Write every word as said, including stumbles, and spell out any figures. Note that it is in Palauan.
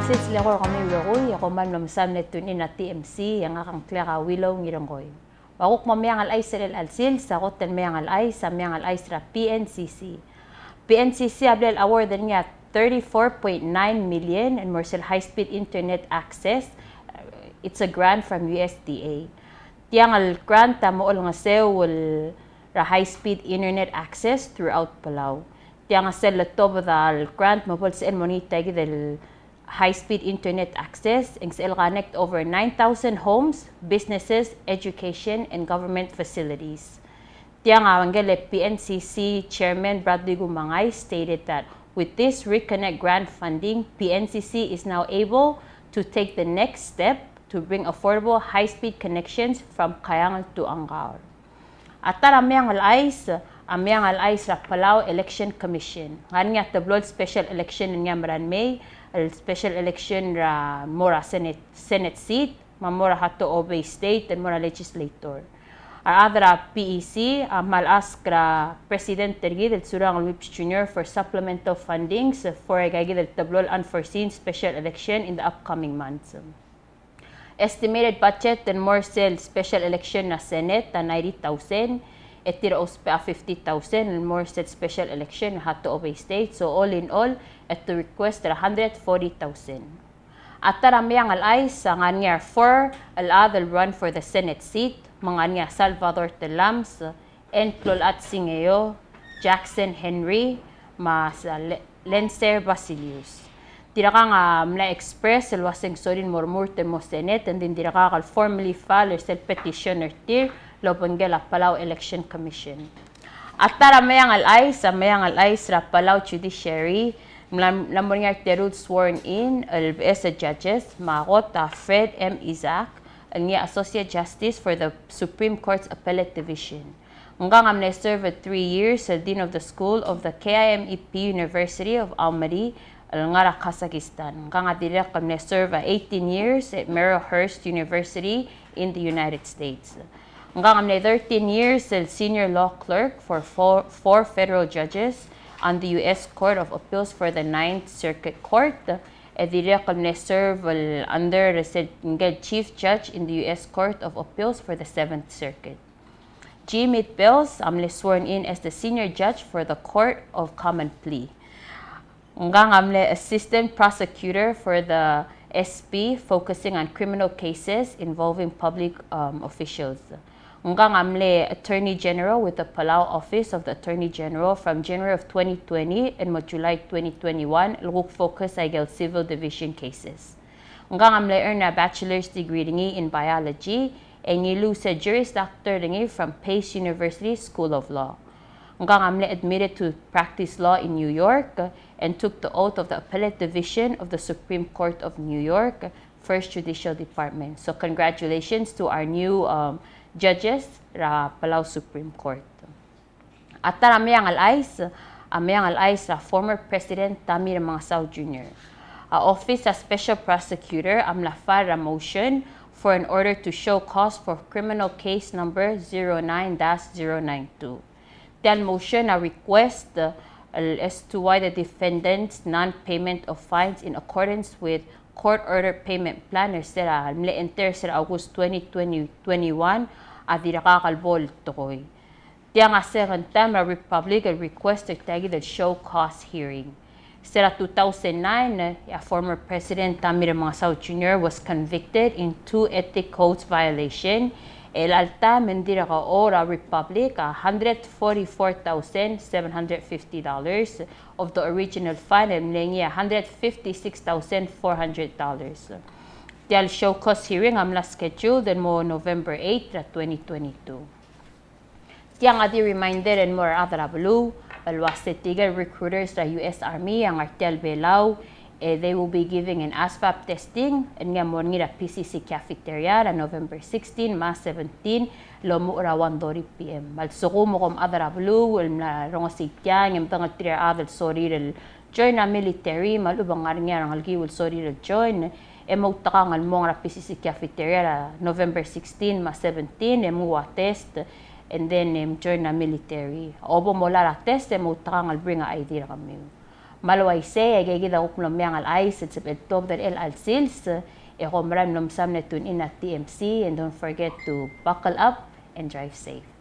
Sils el eko er kemiu el rokui, e kom kmal mesaul el tune in er a T M C, e ngak a ngklek a Willow Ngirengkoi. Ua kuk mo meang el chais er chelecha el sils, a kot el meang el chais, a meang el chais er a P N C C. P N C C a bla el award er ngii a thirty-four point nine million el mo er sel high speed internet access. It's a grant from U S D A. Tiang el grant a mo olengeseu el er a high speed internet access throughout Palau. Tiang a sel letobed el grant me bo lsebechel el mo er ngii tia kid el high speed internet access, e ng sebechel el connect over nine thousand homes, businesses, education, and government facilities. Tiang a ngike el P N C C Chairman Bradley Kumangai stated that with this Reconnect grant funding, P N C C is now able to take the next step to bring affordable high-speed connections from Kayangel to Angaur. A ta er a meang el chais, a meang el chais er a Palau Election Commission. Ngar er ngii a teblo el special election el ngii a mera el mei, el special election er a mo er a Senate, Senate seat, me a mo er a Hatohobei State, el mo er a legislator. A rechad er a P E C a kmal ask er a president er kid el Surangel Whipps Junior for supplemental fundings for aika kid el teblo el unforeseen special election in the upcoming months. Estimated budget el mo er sel special election er a Senate a ninety thousand, e tir a ousbech a fifty thousand el mo er sel special election er a Hatohobei State, so all in all, e te request er a hundred forty thousand. A ta er a meang el chais a ngar er ngii a four el chad el run for the Senate seat, me ngar er ngii a Salvador Tellames, N. Kloulechad Singeo, Jackson Henry, me a se el Le-, Lencer Basilius. Tirkang a mla express el uase ng sorir el mo remurt el mo Senate, and then tirkang a formally file er sel petition er tir el obengkel a Palau Election Commission. A ta er a meang el chais, a meang el chais er a Palau Judiciary, mla, mla mo er ngii a teru el sworn in el beches el judges, me a kot a Fred M. Isaac, el ngii a Associate Justice for the Supreme Court's Appellate Division. Ngkang a mle serve three years el Dean of the School of the K I M E P University of Almaty, el ngar er a Kazakhstan. Ngkang a dirrek el mle serve a eighteen years at Maryhurst University in the United States. Ngkang a mle thirteen years el senior law clerk for four, four federal judges on the U S Court of Appeals for the Ninth Circuit Court. E dirrek el mle serve el under er sel ngii el chief judge in the U S Court of Appeals for the Seventh Circuit. Jimmy Bells a mle sworn in as the senior judge for the Court of Common Plea. Ngkang a mle assistant prosecutor for the S P, focusing on criminal cases involving public, um, officials. Ngkang a mle Attorney General with the Palau Office of the Attorney General from January of twenty twenty el mo July twenty twenty-one, el kuk focus aike el civil division cases. Ngkang a mle earn a bachelor's degree er ngii in biology, e ngiluu se Juris Doctor er ngii from Pace University School of Law. Ngkang a mle admitted to practice law in New York and took the oath of the Appellate Division of the Supreme Court of New York, First Judicial Department. So congratulations to our new, um, judges er a Palau Supreme Court. A ta er a meang el chais, a meang el chais er a former President Tommy Remengesau Junior. A Office a Special Prosecutor a mla file er a motion for an order to show cause for criminal case number zero nine dash zero nine two. Tia el motion a request, uh, el as to why the defendant's non-payment of fines in accordance with court order payment plan er se er a mle enter er se er a August twenty twenty, twenty-one a dirkak el bo el tekoi. Tiang a second time er a Republic el request er tia kid el show cause hearing. Se er a two thousand nine, e a former President Tommy Remengesau Junior was convicted in two ethic codes violation, el alta me ng dirk oureor er a Republic a hundred forty-four thousand seven hundred fifty dollars of the original fine el mle ngii a hundred fifty-six thousand four hundred dollars. Tia el show cause hearing a mla scheduled el mo November eight er a twenty twenty-two. Tiang a di reminder el mo er a rechad er a beluu el uase tirke el recruiters er a U S Army a ngar tia el Belau, e they will be giving an ASVAB testing el ngii a mo er ngii er a P C C cafeteria er a November sixteen me a seventeen el omuchel er a one thirty P M. Me a lsekum e kom chad er a beluu el mla rongesii tiang e medengelterir a rechad el sorir el join er a military me a lechub e ng ngar er ngii a rengelekiu el sorir el join, e moutekangel el mong er a P C C cafeteria er a November sixteen me a seventeen e mnguu a test, and then e mjoin er a military. A obo molai er a test e moutekangel el bring a I D er kemiu. Me a le uaisei, e aikakid a kuk mlo meang el chais el sebechel tuobed er chelecha el sils, e kom merael mlo mesaul e tune in a T M C, and don't forget to buckle up and drive safe.